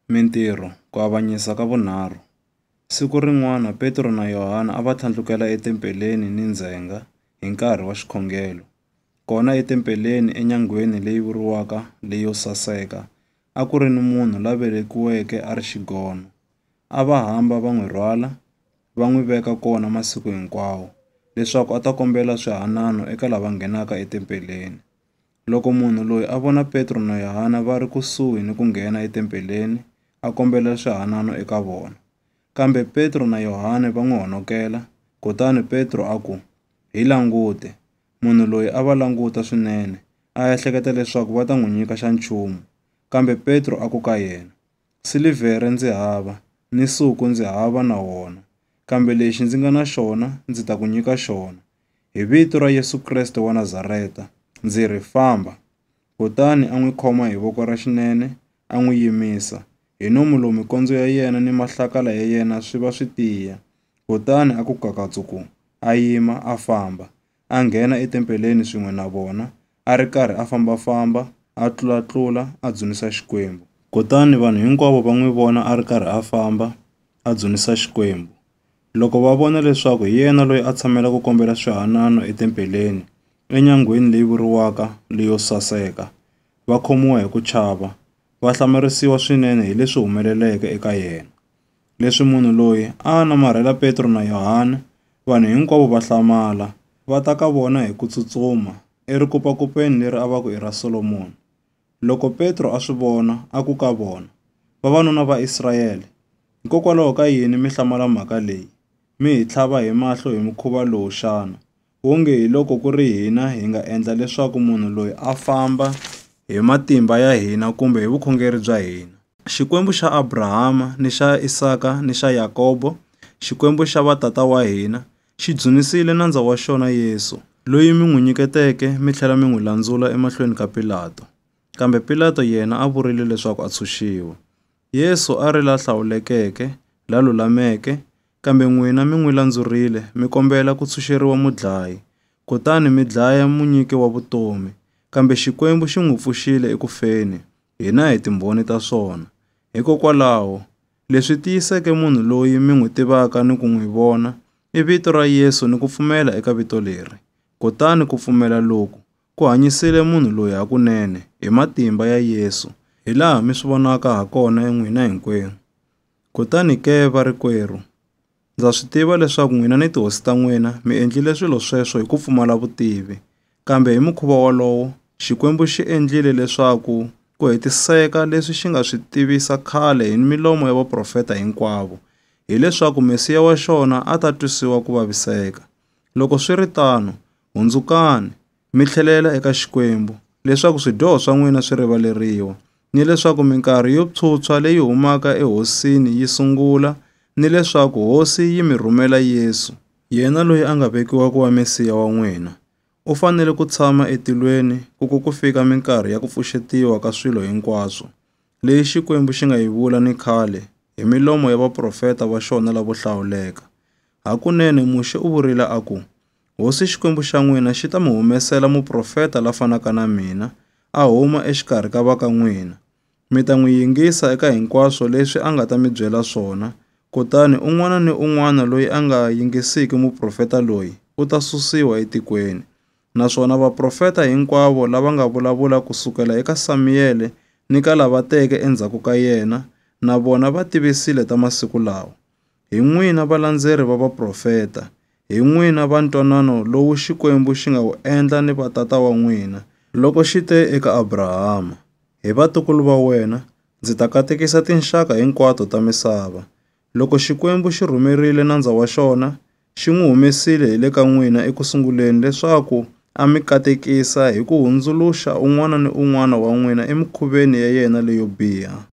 Mintirho, ku avanyisa ka vunharhu. Siku rin'wana Petro na Yohane a va tlhandlukela etempeleni nindzhenga, hi nkarhi wa xikhongelo. Kona etempeleni, enyangweni leyi vuriwaka leyo Saseka, a ku ri ni munhu la velekiweke a ri xigono. A va hamba va n'wi rhwala, va n'wi veka kona masiku hinkwawo, leswaku a ta kombela swihanano eka lava nghenaka etempeleni. Loko munhu loyi a vona Petro na Yohane va ri kusuhi ni ku nghena etempeleni, a kombela swihanano eka vona. Kambe Petro na Yohane va n'wi honokela, kutani Petro a ku, Hi langute! Munhu loyi a va languta swinene, a ehleketa leswaku va ta n'wi nyika xanchumu. Kambe Petro a ku ka yena, Silivhere ndzi hava, ni nsuku ndzi hava na wona, kambe lexi ndzi nga na xona, ndzi ta ku nyika xona. Hi vito ra Yesu Kriste wa Nazareta, ndzi ri, famba! Kutani a n'wi khoma hi voko ra xinene, a n'wi yimisa. Hi nomu lo mikondzo ya yena ni mahlakala ya yena swi va swi tiya. Kutani a ku kakatsuku, a yima, a famba, a nghena etempeleni swin'we na vona, a ri karhi a famba-famba, a tlula-tlula, a dzunisa Xikwembu. Kutani vanhu hinkwavo va n'wi vona a ri karhi a famba, a dzunisa Xikwembu. Loko va vona leswaku hi yena loyi a tshamela ku kombela swihanano etempeleni, enyangweni leyi vuriwaka leyo Saseka, va khomiwa hi ku chava, va hlamarisiwa swinene hi leswi humeleleke eka yena. Leswi munhu loyi a a namarhela Petro na Yohane, vanhu hinkwavo va hlamala, va ta ka vona hi ku tsutsuma, erikupakupeni leri a va ku i ra Solomoni. Loko Petro a swi vona, a ku ka vona, Vavanuna va Israele, hikokwalaho ka yini mi hlamala mhaka leyi, mi hi tlhava hi mahlo hi mukhuva lowu xana, wonge hi loko ku ri hina hi nga endla leswaku munhu loyi a famba hi matimba ya hina kumbe hi vukhongeri bya hina? Xikwembu xa Abrahama, ni xa Isaka, ni xa Yakobo, Xikwembu xa vatata wa hina, xi dzunisile nandza wa xona Yesu, loyi mi n'wi nyiketeke mi tlhela mi n'wi landzula emahlweni ka Pilato, kambe Pilato yena a vurile leswaku a tshunxiwa. Yesu a ri la hlawulekeke, la lulameke, kambe n'wina mi n'wi landzurile mi kombela ku tshunxeriwa mudlayi, kutani mi dlaya munyiki wa vutomi. Kambe Xikwembu xi n'wi pfuxile eku feni, hina hi timbhoni ta swona. Hikokwalaho, leswi tiyiseke munhu loyi mi n'wi tivaka ni ku n'wi vona, i vito ra Yesu ni ku pfumela eka vito leri. Kutani ku pfumela loku, ku hanyisile munhu loyi hakunene, hi matimba ya Yesu, hilaha mi swi vonaka hakona n'wina hinkwenu. Kutani ke varikwerhu, ndza swi tiva leswaku n'wina ni tihosi ta n'wina mi endlile swilo sweswo hi ku pfumala vutivi, kambe hi mukhuva wolowo Xikwembu xi endlile leswaku ku hetiseka leswi xi nga swi tivisa khale hi milomo ya vaprofeta hinkwavo, hileswaku Mesiya wa xona a ta twisiwa ku vaviseka. Loko swi ri tano, hundzukani, mi tlhelela eka Xikwembu, leswaku swidyoho swa n'wina swi rivaleriwa, ni leswaku minkarhi yo phyuphya leyi humaka eHosini yi sungula, ni leswaku Hosi yi mi rhumela Yesu, yena loyi a nga vekiwa ku va Mesiya wa n'wina. U fanele ku tshama etilweni ku ko ku fika minkarhi ya ku pfuxetiwa ka swilo hinkwaswo, leyi Xikwembu xi nga yi vula ni khale hi milomo ya vaprofeta va xona lavo hlawuleka. Hakunene Muxe u vurile a ku, Hosi Xikwembu xa n'wina xi ta mi humesela muprofeta la fanaka na mina, a huma exikarhi ka va ka n'wina. Mi ta n'wi yingisa eka hinkwaswo leswi a nga ta mi byela swona, kutani un'wana ni un'wana loyi a nga yingisiki muprofeta loyi, u ta susiwa etikweni. Naswona vaprofeta hinkwavo lava nga vulavula ku sukela eka Samiele ni ka lava teke endzhaku ka yena, na vona va tivisile ta masiku lawa. Hi n'wina valandzeri va vaprofeta, hi n'wina va ntwanano lowu Xikwembu xi nga wu endla ni vatata wa n'wina, loko xi te eka Abrahama, Hi vatukulu va wena, ndzi ta katekisa tinxaka hinkwato ta misava. Loko Xikwembu xi rhumerile nandza wa xona, xi n'wi humesile hi le ka n'wina eku sunguleni leswaku a mi katekisa hi ku hundzuluxa un'wana ni un'wana wa n'wina emikhuveni ya yena leyo biha.